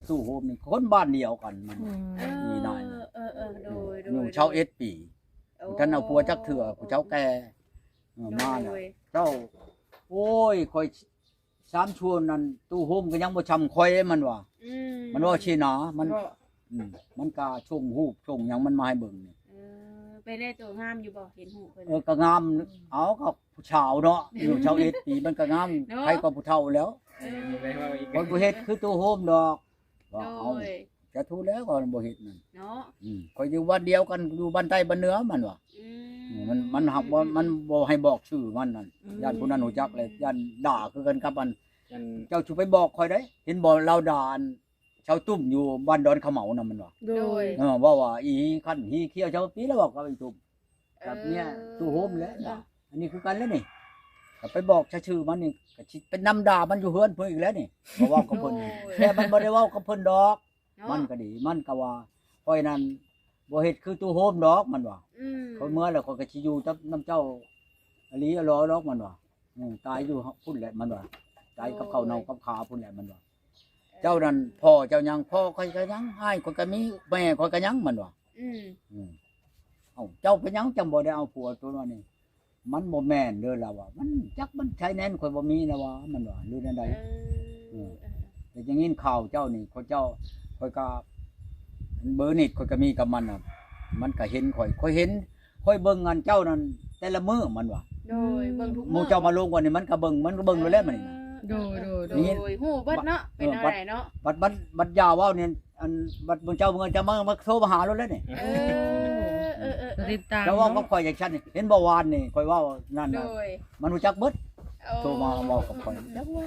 ຕູ້ໂຮມນີ້ ຄົນບ້ານດຽວກັນມັນ ອືມ ເອີ ມີນາຍ ເອີໆ ໂດຍໆ ຢູ່ຊາວເອັດປີ ໂອ້ ບໍ່ທັນເອົາຜົວຈັກເທື່ອ ຜູ້ເຖົ້າແກ່ ເອີ ມາແລ້ວ ໂດຍ ເຈົ້າ ໂອ້ຍ ຂ້ອຍ ສາມຊວນນັ້ນຕູ້ໂຮມກໍຍັງບໍ່ຊ່ຳຂ້ອຍ ມັນວ່າ ອືມ ມັນເວົ້າຊີ້ນະ ມັນ ອືມ ມັນກະສົ່ງຮູບສົ່ງຫຍັງມັນມາໃຫ້ເບິ່ງນີ້ ເອີ ເປັນໄດໂຕງາມຢູ່ບໍ່? ເຫັນຮູບເພິ່ນ ເອີ ກໍງາມ ເອົາ ກໍຜູ້ສາວເນາະ ອືມ ອາຍຸຊາວເອັດປີ ມັນກໍງາມ ເນາະ ໃຜກໍຜູ້ເຖົ້າແລ້ວ ເອີ ຂ້ອຍບໍ່ເຮັດຄືຕູ້ໂຮມດອກ ວ່າ ໂດຍ ເອົາ ສາທຸແລ້ວ ກໍບໍ່ເຮັດນັ້ນເນາະ ອືມ ຂ້ອຍຢູ່ບ້ານດຽວກັນ ຢູ່ບ້ານໃຕ້ບ້ານເໜືອ ມັນວ່າ ອືມ ມັນ ມັນຮັກບໍ່ ມັນບໍ່ໃຫ້ບອກຊື່ມັນນັ້ນ ອືມ ຢ້ານຜູ້ນັ້ນຮູ້ຈັກແລ້ວ ຢ້ານດ່າຄືກັນກັບອັນ ເຈົ້າຊິໄປບອກຂ້ອຍໄດ໋ ເຫັນບໍ່ລາວດ່າອັນ ຊາວຕຸ້ມຢູ່ບ້ານດອນຂະເໝົານຳ ມັນວ່າ ໂດຍ ເອີ ເວົ້າວ່າ ອີຂັນຮີຂຽວຊາວປີ ລາວເວົ້າກັບອີຕຸ້ມ ກັບເມຍຕູ້ໂຮມແຫຼະ ເອີ ອັນນີ້ຄືກັນແຫຼະນີ້ ກໍໄປບອກຊະຊື່ມັນນີ້ ກໍຊິໄປນຳດ່າມັນຢູ່ເຮືອນເພິ່ນອີກແລ້ວນີ້ ເວົ້າກັບເພິ່ນ ໂດຍ ແຕ່ມັນບໍ່ໄດ້ເວົ້າກັບເພິ່ນດອກ ເນາະ ມັນກໍດີ ມັນກໍວ່າ ຂ້ອຍນັ້ນບໍ່ເຮັດຄືຕູ້ໂຮມດອກ ມັນວ່າ ອືມ ຂ້ອຍເມືອແລ້ວ ຂ້ອຍກໍຊິຢູ່ກັບນຳເຈົ້າອີ່ຫຼີອີ່ຫຼໍດອກ ມັນວ່າ ອືມ ຕາຍຢູ່ພຸ້ນແຫຼະ ມັນວ່າ ຕາຍກັບເຂົ້າເນົ່າກັບຂາພຸ້ນແຫຼະ ມັນວ່າ ເຈົ້ານັ້ນພໍ່ເຈົ້າຍັງ ພໍ່ຂ້ອຍກໍຍັງ ອ້າຍຂ້ອຍກໍມີ ແມ່ຂ້ອຍກໍຍັງ ມັນວ່າ ອືມ ອືມ ເອົ້າ ເຈົ້າເປັນຫຍັງຈັ່ງບໍ່ໄດ້ເອົາຜົວຕົວນັ້ນນີ້ ມັນບໍ່ແມ່ນເດີ ລາວວ່າ ມັນຈັກມັນຊາຍແດນຂ້ອຍບໍ່ມີ ລາວວ່າ ມັນວ່າ ຫຼືແນວໃດ ເອີ ເອີ ເອີ ແຕ່ໄດ້ຍິນຂ່າວເຈົ້ານີ້ ຂ້ອຍເຈົ້າ ຂ້ອຍກໍ ເບີນິດຂ້ອຍກໍມີກັບມັນນະ ມັນກໍເຫັນຂ້ອຍ ຂ້ອຍເຫັນ ຂ້ອຍເບິ່ງອັນເຈົ້ານັ້ນແຕ່ລະມື້ ມັນວ່າ ໂດຍ ເບິ່ງທຸກມື້ ໝູ່ເຈົ້າມາລົງກ່ອນນີ້ ມັນກໍເບິ່ງ ມັນກໍເບິ່ງໂລດແຫຼະ ມັນນີ້ ເອີ ໂດຍ ໂດຍ ໂດຍ ຮູ້ເບິດເນາະ ເປັນແນວໃດເນາະ ບັດ ບັດ ບັດຢາເວົ້ານີ້ ອັນ ບັດເຈົ້າເມືອ ເຈົ້າມາ ມາໂທມາຫາໂລດແຫຼະນີ້ ເອີ ເອີ ເອີ ເຈົ້າເວົ້າກັບຂ້ອຍຈັ່ງຊັ້ນນີ້ ເຫັນບໍ່ວານນີ້ ຂ້ອຍເວົ້ານັ້ນ ໂດຍ ມັນຮູ້ຈັກເບິດ ໂອ້ ໂທມາເວົ້າກັບຂ້ອຍ ຈັກເວົ້າ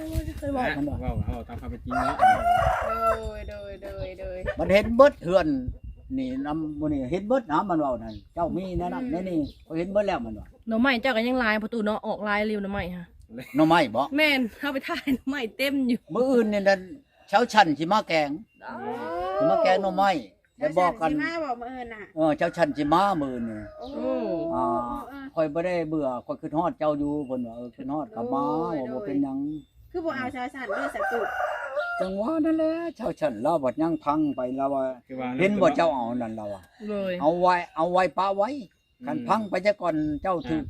ເວົ້າ ເວົ້າຕາມຄວາມເປັນຈິງເນາະ ໂດຍ ໂດຍ ໂດຍ ໂດຍ ມັນເຫັນເບິດເຮືອນນີ້ນຳ ມື້ນີ້ເຫັນເບິດນະ ມັນເວົ້ານັ້ນ ເຈົ້າມີແນວນັ້ນ ອືມ ແນວນີ້ ຂ້ອຍເຫັນເບິດແລ້ວ ມັນວ່າ ໜໍ່ໄມ້ເຈົ້າກໍຍັງຫຼາຍ ພໍ່ຕູ້ເນາະ ອອກຫຼາຍຢູ່ໜໍ່ໄມ້ຫະ ໜໍ່ໄມ້ບໍ? ແມ່ນ ເຮົາໄປຖ່າຍໜໍ່ໄມ້ເຕັມຢູ່ ມື້ອື່ນນີ້ນັ້ນ ຊາວຊັ້ນຊິມາແກງ ອໍ ຊິມາແກງໜໍ່ໄມ້ ແລ້ວບອກກັນ ຊາວຊັ້ນຊິມາບໍມື້ອື່ນນະ? ເອີ ຊາວຊັ້ນຊິມາມື້ອື່ນນີ້ ໂອ້ ອ່າ ເອີ ເອີ ຂ້ອຍບໍ່ໄດ້ເບື່ອ ຂ້ອຍຄິດຮອດເຈົ້າຢູ່ ເພິ່ນວ່າ ເອີ ຄິດຮອດກໍມາ ໂດຍ ວ່າບໍ່ເປັນຫຍັງ ຄືບໍ່ເອົາຊາວຊັ້ນເດີ ສະຕຸ ຈັ່ງວ່ານັ້ນແຫຼະ ຊາວຊັ້ນລາວບັດຍັງພັງໄປ ລາວວ່າ ຄືວ່າ ເຫັນບໍ່ ເຈົ້າເອົານັ້ນ ລາວວ່າ ໂດຍ ເອົາໄວ້ ເອົາໄວ້ປະໄວ້ ຄັນ ອືມ ພັງໄປຊະກ່ອນ ເຈົ້າຖືກ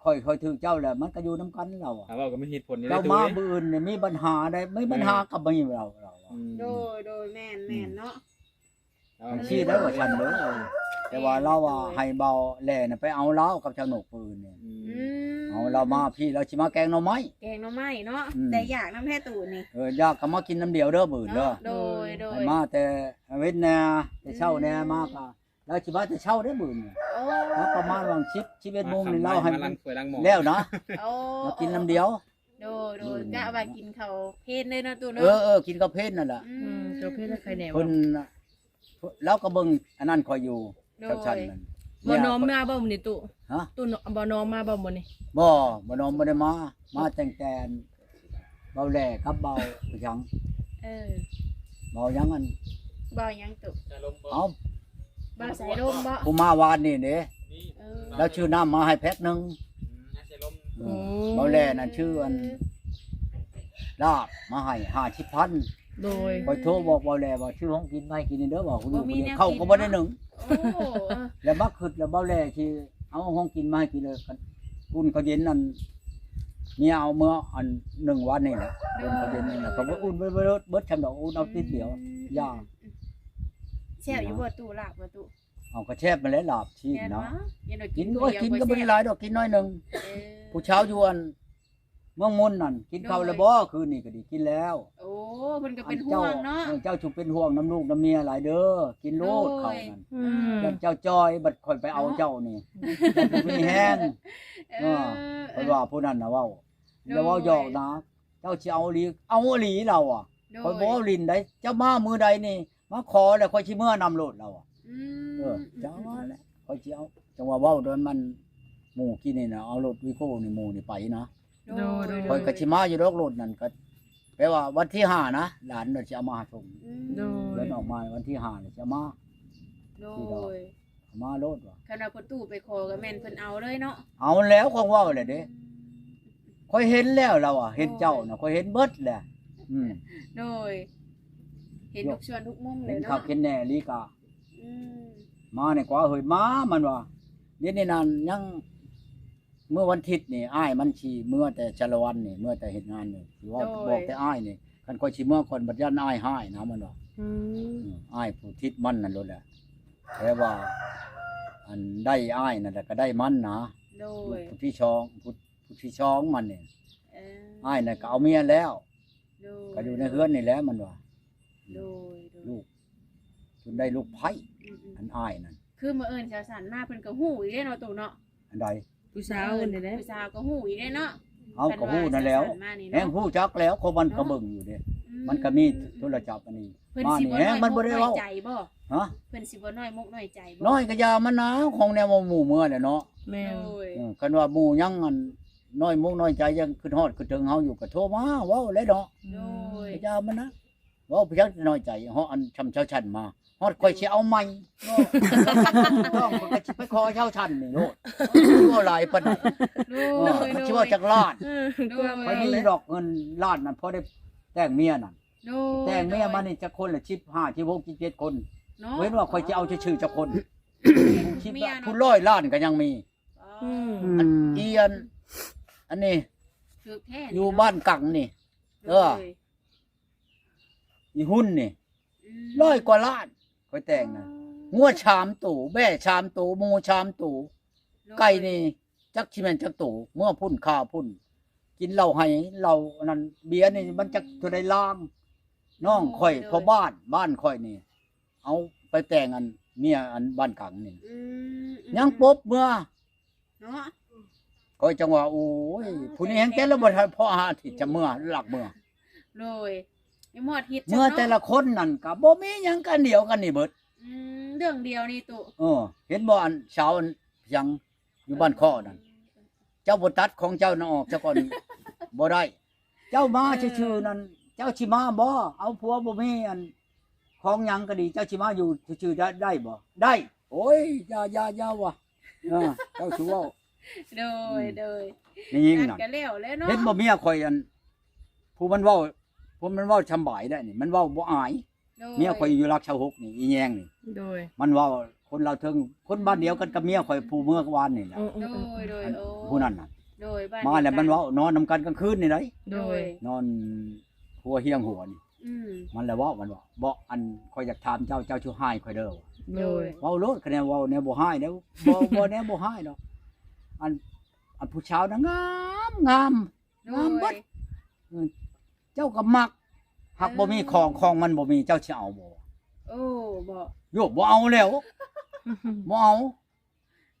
ອ່າ ຂ້ອຍ ຂ້ອຍຖືກເຈົ້າແລ້ວ ມັນກໍຢູ່ນຳກັນ ລາວວ່າ ຖ້າເວົ້າກໍມີເຫດຜົນນີ້ ເຈົ້າມາ ເອີ ມື້ອື່ນນີ້ມີບັນຫາໃດ ມີບັນຫາ ອືມ ກໍມີ ລາວ ລາວວ່າ ອືມ ໂດຍ ໂດຍ ແມ່ນ ອືມ ແມ່ນເນາະ ຈັ່ງຊີ້ແຫຼະວ່າຊັ້ນເດີ ແຕ່ວ່າລາວວ່າ ໂດຍ ໃຫ້ເບົາແຫຼນະໄປເອົາລາວກັບຊາວນົກມື້ອື່ນນີ້ ອືມ ອືມ ເອົາລາວມາພີ້ ລາວຊິມາແກງໜໍ່ໄມ້ ແກງໜໍ່ໄມ້ເນາະ ອືມ ແຕ່ຢາກນຳແທ້ຕູ້ນີ້ ເອີ ຢາກກໍມາກິນນຳດຽວເດີມື້ອື່ນເດີ ເນາະ ໂດຍ ໂດຍ ໃຫ້ມາແຕ່ເວັນແດ່ ແຕ່ເຊົ້າແດ່ ອືມ ມາກໍ ລາວຊິມາແຕ່ເຊົ້າເດ້ມື້ນີ້ ໂອ້ ມາປະມານຫວ່າງສິບ ສິບເອັດໂມງນີ້ ລາວໃຫ້ ມາລ້າງຖ້ວຍລ້າງໝໍ້ ແລ້ວນະ ໂອ້ ມາກິນນຳດຽວ ໂດຍ ໂດຍ ມື້ນີ້ ກະວ່າກິນເຂົ້າເພນເລີຍເນາະຕູ້ເນາະ ເອີ ເອີ ກິນເຂົ້າເພນນັ້ນລະ ອືມ ອືມ ເຂົ້າເພນແລ້ວໄຂ່ແໜວ ເພິ່ນ ລາວກໍເບິ່ງອັນນັ້ນຂ້ອຍຢູ່ ໂດຍ ຊັ້ນໆນັ້ນ ບໍ່ນອມມາບໍ່ມື້ນີ້ຕູ້? ຮະ? ຕູ້ ບໍ່ນອມມາບໍ່ມື້ນີ້? ບໍ່ ບໍ່ນອມບໍ່ໄດ້ມາ ມາຕັ້ງແຕ່ ເບົາແຫຼກັບເບົາຫຍັງ ເອີ ເບົາຫຍັງອັນ ເບົາຫຍັງຕຸ ເອົ້າ ເບົາສາຍລົມບໍ ຜູ້ມາວານນີ້ເດ້ ເອີ ລາວຊື້ນ້ຳມາໃຫ້ແພັກໜຶ່ງ ອືມ ເບົາແຫຼນັ້ນຊື້ອັນ ລາບມາໃຫ້ຫ້າສິບພັນ ໂດຍ ຂ້ອຍໂທບອກເບົາແຫຼວ່າຊື້ຂອງກິນມາໃຫ້ກິນເດີ ວ່າ ບໍ່ມີແນວກິນ ເຂົ້າກໍບໍ່ໄດ້ໜຶ້ງ ໂອ້ ແລ້ວມາຄິດແລ້ວເບົາແຫຼຊິ ເອົາຂອງກິນມາໃຫ້ກິນເລີຍ ອຸ່ນເຂົ້າເຢັນນັ້ນ ເມຍເອົາເມືອອັນໜຶ່ງວັນນີ້ແຫຼະ ໂດຍ ອຸ່ນເຂົ້າເຢັນນີ້ແຫຼະ ກໍບໍ່ອຸ່ນເບິດ ເບິດ ເບິດຊ່ຳດອກ ອຸ່ນເອົາຕິດດຽວ ອືມ ຢ່າ ແຊບຢູ່ບໍ່ຕູ້ ລາບບໍ່ຕູ້? ເອົາ ກໍແຊບຫັ້ນແຫຼະ ລາບຊີ້ນເນາະ ແຊບເນາະ ກິນ ໂອ້ຍ ກິນກໍບໍ່ໄດ້ຫຼາຍດອກ ກິນໜ້ອຍໜຶ່ງ ເອີ ຜູ້ສາວຢູ່ອັນ ເມືອງມົນນັ້ນ ກິນເຂົ້າແລ້ວບໍ່? ໂດຍ ຄືນນີ້ກໍດີ ກິນແລ້ວ ໂອ້ ເພິ່ນກໍເປັນຫ່ວງເນາະ ເອີ ເຈົ້າຈົ່ງເປັນຫ່ວງນຳລູກນຳເມຍຫຼາຍເດີ ກິນໂລດ ໂດຍ ເຂົ້ານັ້ນ ອືມ ຢ້ານເຈົ້າຈ່ອຍ ບັດຂ້ອຍໄປເອົາເຈົ້ານີ້ ເນາະ ບໍ່ມີແຮງ ເອີ ເອີ ເອີ ເພິ່ນວ່າຜູ້ນັ້ນນະເວົ້າ ໂດຍ ຢ່າເວົ້າຫຍອກນະ ເຈົ້າຊິເອົາອີ່ຫຼີ ເອົາອີ່ຫຼີລາວວ່າ ໂດຍ ຂ້ອຍບໍ່ເວົ້າຫຼິ້ນໃດ ເຈົ້າມາມື້ໃດນີ້ ມາຂໍແລ້ວຂ້ອຍຊິເມືອນຳໂລດລາວວ່າ ອືມ ເອີ ເຈົ້າວ່າແຫຼະ ຂ້ອຍຊິເອົາ ຈັ່ງວ່າເວົ້າໂດນມັນ ໝູ່ກີ້ນີ້ນະ ເອົາລົດວີໂກ້ນີ້ ໝູ່ນີ້ໄປນະ ໂດຍ ໂດຍ ໂດຍ ຂ້ອຍກໍຊິມາຢູ່ດອກ ລົດນັ້ນກໍ ແປວ່າວັນທີຫ້ານະ ຫຼານວ່າຊິເອົາມາສົ່ງ ອືມ ໂດຍ ເດີນອອກມາວັນທີຫ້ານີ້ຊິເອົາມາ ໂດຍ ມາໂລດວ່າ ຄັນວ່າພໍ່ຕູ້ໄປຂໍກໍແມ່ນເພິ່ນເອົາເລີຍເນາະ ເອົາແລ້ວ ຂ້ອຍເວົ້າແຫຼະເດ້ ອືມ ຂ້ອຍເຫັນແລ້ວລາວວ່າ ເຫັນເຈົ້ານະ ໂດຍ ຂ້ອຍເຫັນເບິດແຫຼະ ອືມ ໂດຍ ເຫັນທຸກສ່ວນທຸກມຸມເລີຍເນາະ ເຫັນຄັກເຫັນແນ່ອີ່ຫຼີກະ ອືມ ມານີ້ກວ່າເຮີຍ ມາ ມັນວ່າ ດຽວນີ້ນັ້ນຍັງ ມື້ວັນທິດນີ້ ອ້າຍມັນຊິເມືອແຕ່ສາລະວັນນີ້ ເມືອແຕ່ເຮັດງານນີ້ ຊິເວົ້າ ໂດຍ ບອກແຕ່ອ້າຍນີ້ ຄັນຂ້ອຍຊິເມືອກ່ອນ ບັດຢ້ານອ້າຍຮ້າຍນະ ມັນວ່າ ອືມ ອືມ ອ້າຍຜູ້ທິດມັນນັ້ນໂລດແຫຼະ ແຕ່ວ່າ ອັນໄດ້ອ້າຍນັ້ນແຫຼະ ກໍໄດ້ມັນນະ ໂດຍ ຜູ້ທີສອງ ຜູ້ ຜູ້ທີສອງມັນນີ້ ເອີ ອ້າຍນັ້ນກໍເອົາເມຍແລ້ວ ໂດຍ ກໍຢູ່ໃນເຮືອນນີ້ແຫຼະ ມັນວ່າ ໂດຍ ໂດຍ ລູກ ຈົນໄດ້ລູກໃພ້ ອືມໆ ອັນອ້າຍນັ້ນ ຄືມື້ອື່ນສາວສັນມາ ເພິ່ນກໍຮູ້ອີກເດ້ເນາະ ຕູ້ເນາະ ອັນໃດ ຜູ້ສາວເພິ່ນນີ້ແຫຼະ ຜູ້ສາວກໍຮູ້ອີກເດ້ເນາະ ເຮົາກໍຮູ້ນັ້ນແຫຼ້ວ ແຮ່ງຮູ້ຈັກແລ້ວ ຂອງມັນກໍເບິ່ງຢູ່ເດ້ ອືມ ມັນກໍມີໂທລະສັບອັນນີ້ ເພິ່ນຊິບໍ່ນ້ອຍມົກນ້ອຍໃຈບໍ່ ຮະ ເພິ່ນຊິບໍ່ນ້ອຍມົກນ້ອຍໃຈບໍ່ ນ້ອຍກໍຢ່າມັນນະ ຂອງແນວວ່າໝູ່ເມືອແຫຼະເນາະ ແມ່ນ ໂດຍ ເອີ ຄັນວ່າໝູ່ຍັງອັນນ້ອຍມົກນ້ອຍໃຈ ຍັງຄິດຮອດຄິດເຖິງເຮົາຢູ່ ກໍໂທມາເວົ້າແຫຼະເນາະ ໂດຍ ກໍຢ່າມັນນະ ເວົ້າໄປຈັກໜ້ອຍໃຈ ເຮົາອັນຊ່ຳເຈົ້າຊັ້ນມາ ຮອດຂ້ອຍຊິເອົາໃໝ່ ຕ້ອງຂ້ອຍກໍຊິໄປຂໍເຈົ້າຊັ້ນນີ້ໂລດ ຊິເວົ້າຫຼາຍປານໃດ ໂດຍ ເອີ ຊິເວົ້າຈັກລ້ານ ໂດຍ ຂ້ອຍມີດອກເງິນລ້ານນັ້ນ ພໍໄດ້ແຕ່ງເມຍນັ້ນ ໂດຍ ແຕ່ງເມຍມານີ້ຈັກຄົນລະ ສິບຫ້າ ສິບຫົກ ສິບເຈັດ ຄົນ ເນາະ ເຫັນວ່າຂ້ອຍຊິເອົາຊື່ໆຈັກຄົນ ສິບ ຜູ້ຮ້ອຍລ້ານກໍຍັງມີ ອໍ ອືມ ອັນ ອີອັນ ອັນນີ້ ຖືກແທ້ ຢູ່ບ້ານກັງນີ້ ໂດຍ ເອີ ອີຮຸ່ນນີ້ ອືມ ຮ້ອຍກວ່າລ້ານ ຂ້ອຍແຕ່ງນະ ອໍ ງົວສາມໂຕ ແບ້ສາມໂຕ ໝູສາມໂຕ ໂດຍ ໄກ່ນີ້ຈັກຊິແມ່ນຈັກໂຕ ເມືອພຸ້ນຂ້າພຸ້ນ ກິນເຫຼົ້າໄຮເຫຼົ້າອັນນັ້ນ ເບຍນີ້ມັນຈັກເທົ່າໃດລາງ ນ້ອງຂ້ອຍ ໂດຍ ພໍ່ບ້ານ ບ້ານຂ້ອຍນີ້ ເອົາໄປແຕ່ງອັນເມຍອັນບ້ານກັງນີ້ ອືມ ອືມ ຍັງປົບເມືອ ເນາະ ຂ້ອຍຈັ່ງວ່າ ໂອ້ຍ ເອີ ຜູ້ນີ້ແຮ່ງແຕ່ລະບໍ່ທັນພໍຫ້າອາທິດຈະເມືອ ລັກເມືອ ໂດຍ ຍັງບໍ່ຮອດທິດ ເມືອແຕ່ລະຄົນນັ້ນກໍບໍ່ມີຫຍັງ ກັນດຽວກັນນີ້ເບິດ ອືມ ເລື່ອງດຽວນີ້ຕຸ ເອີ ເຫັນບໍ່ ອັນສາວອັນຫຍັງຢູ່ບ້ານຄໍ້ນັ້ນ ເຈົ້າບໍ່ຕັດຂອງເຈົ້ານະອອກຊະກ່ອນ ບໍ່ໄດ້ ເຈົ້າມາຊື່ໆນັ້ນ ເຈົ້າຊິມາບໍ່? ເອົາຜົວບໍ່ມີອັນຂອງຫຍັງກໍດີ ເຈົ້າຊິມາຢູ່ຊື່ໆໄດ້ ໄດ້ບໍ່? ໄດ້ ໂອ້ຍ ຢ່າ ຢ່າ ຢ່າວ່າ ເອີ ເຈົ້າຊິເວົ້າ ໂດຍ ອືມ ໂດຍ ແມ່ຍິງນັ້ນ ກໍແລ້ວແຫຼະເນາະ ເຫັນບໍ່ເມຍຂ້ອຍອັນ ຜູ້ມັນເວົ້າ ຜູ້ມັນເວົ້າສຳບາຍໄດ໋ນີ້ ມັນເວົ້າບໍ່ອາຍ ໂດຍ ເມຍຂ້ອຍຢູ່ຫຼັກຊາວຫົກນີ້ ອີແຍງນີ້ ໂດຍ ມັນເວົ້າ ຄົນລາວເທິງ ຄົນບ້ານດຽວກັນກັບເມຍຂ້ອຍຜູ້ເມືອວານນີ້ແຫຼະ ອືມໆໆ ໂດຍ ໂດຍ ອັນ ໂອ້ ຜູ້ນັ້ນນະ ໂດຍ ມາແລ້ວມັນເວົ້າ ນອນນຳກັນກາງຄືນນີ້ໄດ໋ ໂດຍ ນອນຫົວຮຽງຫົວນີ້ ອືມ ມັນລະເວົ້າ ມັນວ່າ ເບາະ ອັນ ຂ້ອຍຢາກຖາມເຈົ້າ ເຈົ້າຊິຮ້າຍຂ້ອຍເດີ ໂດຍ ເວົ້າໂລດ ຄະແນນເວົ້າແນວບໍ່ຮ້າຍເດ້ ບໍ່ ບໍ່ແນວບໍ່ຮ້າຍດອກ ອັນ ອັນຜູ້ສາວນະງາມ ງາມ ໂດຍ ງາມເບິດ ເອີ ເຈົ້າກໍມັກ ຫາກບໍ່ມີຂອງ ເອີ ຂອງມັນບໍ່ມີ ເຈົ້າຊິເອົາບໍ່? ໂອ້ ບໍ່ ໂຍ ບໍ່ເອົາແລ້ວ ບໍ່ເອົາ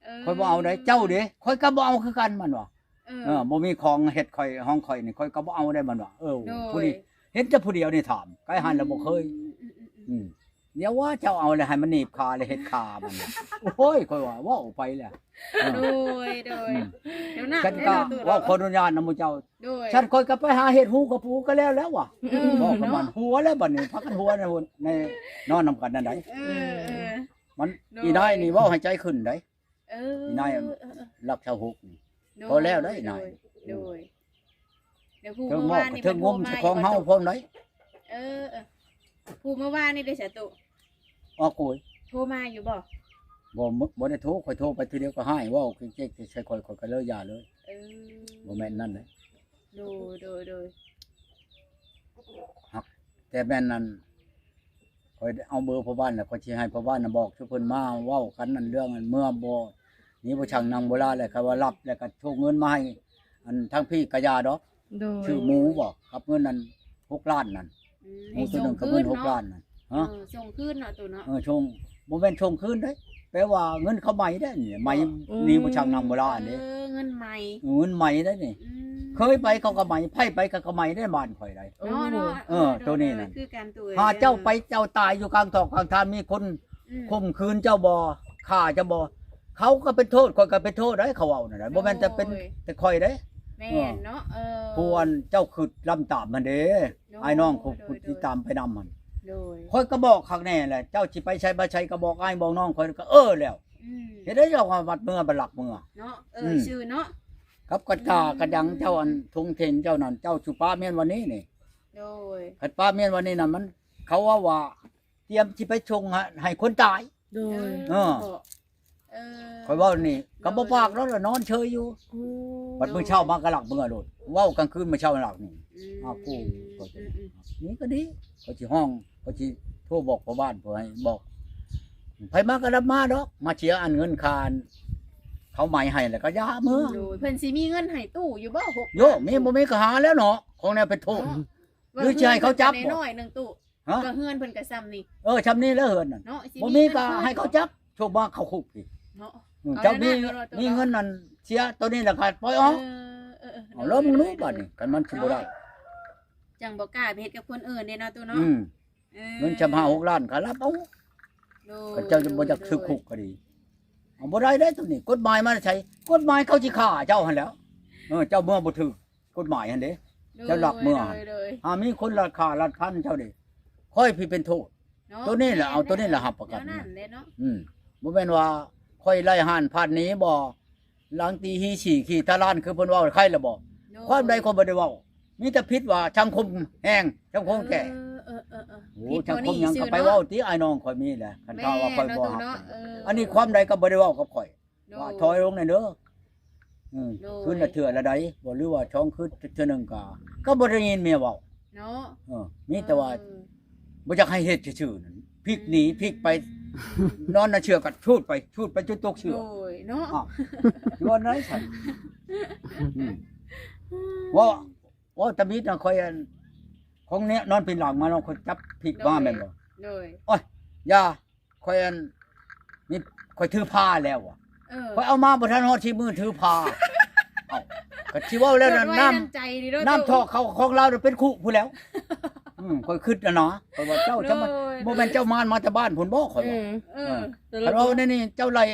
ເອີ ຂ້ອຍບໍ່ເອົາໃດ໋ ເຈົ້າເດ້ ຂ້ອຍກໍບໍ່ເອົາຄືກັນ ມັນວ່າ ເອີ ເອີ ບໍ່ມີຂອງເຮັດຂ້ອຍ ຂອງຂ້ອຍນີ້ ຂ້ອຍກໍບໍ່ເອົາໃດ໋ ມັນວ່າ ເອີ ໂດຍ ຜູ້ນີ້ ເຫັນແຕ່ຜູ້ດຽວນີ້ຖາມ ໄກຫັນແລ້ວບໍ່ເຄີຍ ອືມ ອືມ ອືມ ອືມ ດຽວວ່າເຈົ້າເອົາແລ້ວໃຫ້ມັນໜີບຂາແລ້ວເຮັດຂາມັນ ໂອ້ຍ ຂ້ອຍວ່າເວົ້າໄປແລ້ວ ໂດຍ ໂດຍ ອືມ ດຽວນະ ຊັ້ນກໍເວົ້າຂໍອະນຸຍາດນຳໝູ່ເຈົ້າ ໂດຍ ຊັ້ນຂ້ອຍກໍໄປຫາເຮັດຫູກະປູກໍແລ້ວແລ້ວວ່າ ເອີ ເວົ້າກັບມັນ ເນາະ ຫົວແລ້ວບັດນີ້ ພາກັນຫົວໃນ ໃນ ນອນນຳກັນນັ້ນໃດ ເອີ ເອີ ມັນ ໂດຍ ອີນາຍນີ້ເວົ້າໃຫ້ໃຈຂຶ້ນໃດ ເອີ ອີນາຍ ເອີ ເອີ ຫຼັກຊາວຫົກນີ້ ໂດຍ ພໍແລ້ວໃດ ໂດຍ ນາຍ ໂດຍ ດຽວຜູ້ເມື່ອວານນີ້ ເທິງງົມ ເພິ່ນໂທມາ ຂອງເຮົາພ້ອມໃດ ເອີ ເອີ ຜູ້ເມື່ອວານນີ້ເດ້ສະຕຸ ອອກໂກຍ ໂທມາຢູ່ບໍ່? ບໍ່ ບໍ່ໄດ້ໂທ ຂ້ອຍໂທໄປທີດຽວກໍຮ້າຍ ເວົ້າເກັກໆໃສ່ຂ້ອຍ ຂ້ອຍກໍເລີຍຢ່າເລີຍ ເອີ ບໍ່ແມ່ນນັ້ນເດ້ ໂດຍ ໂດຍ ໂດຍ ຮັກ ແຕ່ແມ່ນນັ້ນ ຂ້ອຍເອົາເບີພໍ່ບ້ານແລ້ວ ຂ້ອຍຊິໃຫ້ພໍ່ບ້ານນະບອກ ຊຸເພິ່ນມາເວົ້າກັນນັ້ນ ເລື່ອງອັນເມືອບໍ່ ນີ້ບໍ່ຊ່າງນັ່ງບໍ່ລາ ແລ້ວຄັນວ່າລັບ ແລ້ວກໍສົ່ງເງິນມາໃຫ້ ອັນທາງພີ້ກະຢ່າດອກ ໂດຍ ຊື້ໝູບໍ່ ກັບເງິນນັ້ນຫົກລ້ານນັ້ນ ອືມ ໝູໂຕໜຶ່ງກັບເງິນຫົກລ້ານນັ້ນ ຮະ ເອີ ສົ່ງຄືນເນາະ ໂຕເນາະ ເອີ ສົ່ງ ບໍ່ແມ່ນສົ່ງຄືນເດ້ ແປວ່າເງິນເຂົາໃໝ້ເດ້ນີ້ ໃໝ ອືມ ນີ້ບໍ່ຊ່າງນັ່ງບໍ່ລາເດ້ ເອີ ເງິນໃໝ ເອີ ເງິນໃໝເດ້ນີ້ ອືມ ເຄີຍໄປເຂົາກໍໃໝ ໃຜໄປເຂົາກໍໃໝເດ້ ບ້ານຂ້ອຍໄດ ໂອ້ ເນາະ ເນາະ ເອີ ເອີ ໂຕນີ້ນັ້ນ ຄືກັນ ໂຕ ຫາເຈົ້າໄປເຈົ້າຕາຍຢູ່ກາງຖອກກາງທານ ມີຄົນ ອືມ ຂົ່ມຂືນເຈົ້າບໍ່ ຂ້າເຈົ້າບໍ່ ເຂົາກໍເປັນໂທດ ຂ້ອຍກໍເປັນໂທດໄດ໋ ເຂົາເວົ້ານັ້ນນະ ບໍ່ແມ່ນແຕ່ເປັນ ໂອ້ຍ ແຕ່ຂ້ອຍເດ້ ແມ່ນເນາະ ເອີ ເອີ ຜູ້ອັນເຈົ້າຄຶດລຳຕາມຫັ້ນເດ້ ໂດຍ ອ້າຍນ້ອງຜູ້ ໂດຍ ຜູ້ຕິດຕາມໄປນຳຫັ້ນ ໂດຍ ຂ້ອຍກໍບອກຄັກແນ່ແຫຼະ ເຈົ້າຊິໄປໃສມາໃສກໍບອກອ້າຍບອກນ້ອງ ຂ້ອຍກໍເອີແລ້ວ ອືມ ເຮັດໄດ້ເຈົ້າວ່າວັດເມືອບັນລັກເມືອ ເນາະ ເອີ ອືມ ຊື່ເນາະ ກັບກະຕາ ອືມ ກະດັງເຈົ້າ ອັນທຸງເທັງເຈົ້ານັ້ນ ເຈົ້າສຸປາເມນວັນນີ້ນີ້ ໂດຍ ຄັນປາເມນວັນນີ້ນະ ມັນ ເຂົາເວົ້າວ່າຕຽມຊິໄປສົ່ງໃຫ້ ໃຫ້ຄົນຕາຍ. ໂດຍ ເອີ ເອີ ຂ້ອຍເວົ້ານີ້ກໍບໍ່ປາກແລ້ວ ນອນເຊີຍຢູ່. ໂອ້ ບັດມື້ເຊົ້າມາກໍລັກເມືອໂລດ ເວົ້າກາງຄືນມື້ເຊົ້າລັກນີ້. ອືມ ອ້າວ ກູ ອືມ ນີ້ກໍດີ ຂ້ອຍຊິຮ້ອງ ຂ້ອຍຊິໂທບອກພໍ່ບ້ານ ເພື່ອໃຫ້ບອກ ໃຜມາກໍນຳມາດອກ ມາເສຍອັນເງິນຄ່າເຂົາໃໝໃຫ້ ແລ້ວກໍຢ່າເມືອ. ໂດຍ ເພິ່ນຊິມີເງິນໃຫ້ຕູ້ຢູ່ບໍ່? ຫົກ ໂຍ ລ້ານ ມີບໍ່ມີກໍຫາແລ້ວເນາະ ຂອງແນວເປັນໂທດ. ເນາະ ຫຼືຊິໃຫ້ເຂົາຈັບບໍ່? ນ້ອຍໜຶ່ງຕູ້ ຮະ ກໍເຮືອນເພິ່ນກໍຊ່ຳນີ້. ເອີ ຊ່ຳນີ້ແຫຼະເຮືອນນັ້ນ. ເນາະ ບໍ່ມີກໍໃຫ້ເຂົາຈັບ ໂຊກມາເຂົ້າຄຸກອີກເນາະ. ເຈົ້າມີເງິນນັ້ນ ເສຍໂຕນີ້ແລ້ວກໍປ່ອຍອອກ. ເອີ ເອີ ເອົາລອງເບິ່ງດູບາດນີ້ ຄັນມັນຊິບໍ່ໄດ້ ຈັ່ງບໍ່ກ້າໄປເຮັດກັບຄົນອື່ນເດ້ເນາະຕູ້ເນາະ. ອືມ ເອີ ເງິນຊ່ຳຫ້າຫົກລ້ານກໍຮັບເອົາ. ໂດຍ ຄັນເຈົ້າບໍ່ຢາກຖືກຄຸກກໍດີ ເອົາບໍ່ໄດ້ເດ້ໂຕນີ້. ກົດໝາຍມາແຕ່ໃສ? ກົດໝາຍເຂົາຊິຂ້າເຈົ້າຫັ້ນແຫຼ້ວ. ເອີ ເຈົ້າເມືອບໍ່ຖືກ ກົດໝາຍຫັ້ນເດ້. ໂດຍ ເຈົ້າລັກເມືອຫັ້ນ ໂດຍ ໂດຍ ຫາມີຄົນລັກຂ້າລັກພັນເຈົ້າເດ້. ຂ້ອຍຜູ້ເປັນໂທດເນາະ. ໂຕນີ້ແຫຼະ ເອົາໂຕນີ້ແຫຼະຮັບປະກັນ. ແນວນັ້ນແຫຼະເນາະ. ອືມ ບໍ່ແມ່ນວ່າຂ້ອຍໄລ່ຮ້ານພັນນີ້ບໍ່ ຫຼັງຕີຮີສີຂີ່ຕະລານ ຄືເພິ່ນເວົ້າ ໃຄລະບໍ່? ໂດຍ ຄວາມໃດຂ້ອຍບໍ່ໄດ້ເວົ້າ ມີແຕ່ຜິດວ່າສັງຄົມແຮງ ສັງຄົມແກ່. ເອີ ເອີ ເອີ ເອີ ໂອ້ ຜິດ ສັງຄົມຫຍັງກໍໄປເວົ້າຕິ ອ້າຍນ້ອງຂ້ອຍມີແຫຼະ ຄັນຖ້າວ່າຂ້ອຍບໍ່ຮັບ. ເອີ ອັນນີ້ຄວາມໃດກໍບໍ່ໄດ້ເວົ້າກັບຂ້ອຍ. ໂດຍ ວ່າຖອຍລົງແດ່ເດີ. ອືມ ໂດຍ ຄືນລະເທື່ອລະໃດ ບໍ່ ຫຼືວ່າສອງຄືນເທື່ອໜຶ່ງກະ ກໍບໍ່ໄດ້ຍິນເມຍເວົ້າເນາະ. ເອີ ມີແຕ່ວ່າ ເອີ ບໍ່ຢາກໃຫ້ເຮັດຊື່ໆນັ້ນ ພິກໜີ ອືມ ພິກໄປ ນອນໃນເຊືອກກໍຊູດໄປ ຊູດໄປຈົນຕົກເຊືອ. ໂດຍເນາະ. ອ້າວ ຢູ່ອັນໃດຊັ້ນ? ອືມ ເວົ້າ ເວົ້າຕາມິດນະ ຂ້ອຍອັນ ຂອງເນຍນອນເປັນຫຼັງມາເນາະ ຂ້ອຍຈັບພິກມາແມ່ນບໍ່? ໂດຍ ໂອ້ຍ ຢ່າ ຂ້ອຍອັນນີ້ ຂ້ອຍຖືພາແລ້ວອະ. ເອີ ຂ້ອຍເອົາມາບໍ່ທັນຮອດສິບມື້ຖືພາ. ເອົ້າ ກໍຊິເວົ້າແລ້ວນະ ນ້ຳ ນ້ຳຖອກເຂົ້າຂອງລາວເປັນຄຸພຸ້ນແລ້ວ. ອືມ ຂ້ອຍຄິດນະນະ ຂ້ອຍວ່າເຈົ້າຈະມາ ໂດຍ ບໍ່ແມ່ນເຈົ້າມານມາແຕ່ບ້ານພຸ້ນບໍ່ ຂ້ອຍວ່າ. ອືມ ເອີ ເອີ ຄັນເວົ້າແນວນີ້ເຈົ້າໄລ່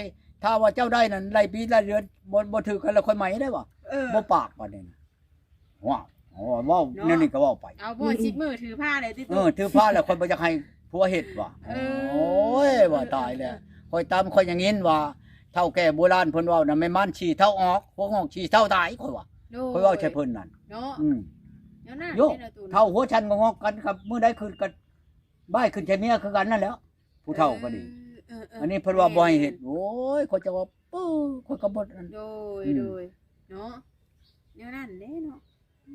ຖ້າວ່າເຈົ້າໄດ້ນັ້ນໄລ່ປີໄລ່ເດືອນ ບໍ່ ບໍ່ຖືກກັນແລ້ວຂ້ອຍໃໝໄດ້ວ່າ. ເອີ ບໍ່ປາກບາດນີ້ນະ. ວ້າວ ໂອ້ ເວົ້າ ເນາະ ແນວນີ້ກໍເວົ້າໄປ ເອົາບໍ່ ອືມ ສິບມື້ຖືພາໄດ້ຕິ. ເອີ ຖືພາແລ້ວຂ້ອຍບໍ່ຢາກໃຫ້ຜົວເຮັດວ່າ. ເອີ ໂອ້ຍ ວ່າຕາຍແລ້ວ ຂ້ອຍຕາມ ຂ້ອຍຍັງຍິນວ່າເຖົ້າແກ່ໂບລານເພິ່ນເວົ້ານະ ແມ່ນມານຂີ້ເຖົ້າອອກ ຫົວງອກຂີ້ເຖົ້າຕາຍ ຂ້ອຍວ່າ. ໂດຍ ຂ້ອຍເວົ້າໃສ່ເພິ່ນນັ້ນ. ເນາະ ອືມ ແນວນັ້ນເນາະ ເຈົ້າ ເຖົ້າຫົວຊັນງອກກັນກັບມື້ໃດຄືນກັນ ບ້າຍຂຶ້ນໃສ່ເມຍຄືກັນນັ້ນແຫຼ້ວ ຜູ້ເຖົ້າກໍດີ. ເອີ ເອີ ເອີ ອັນນີ້ເພິ່ນວ່າບໍ່ໃຫ້ເຮັດ. ແມ່ນ ໂອ້ຍ ຂ້ອຍຈະວ່າ ເອີ ຂ້ອຍກໍບໍ່ ໂດຍ ອືມ ໂດຍ ເນາະ ແນວນັ້ນເດ້ເນາະ. ອື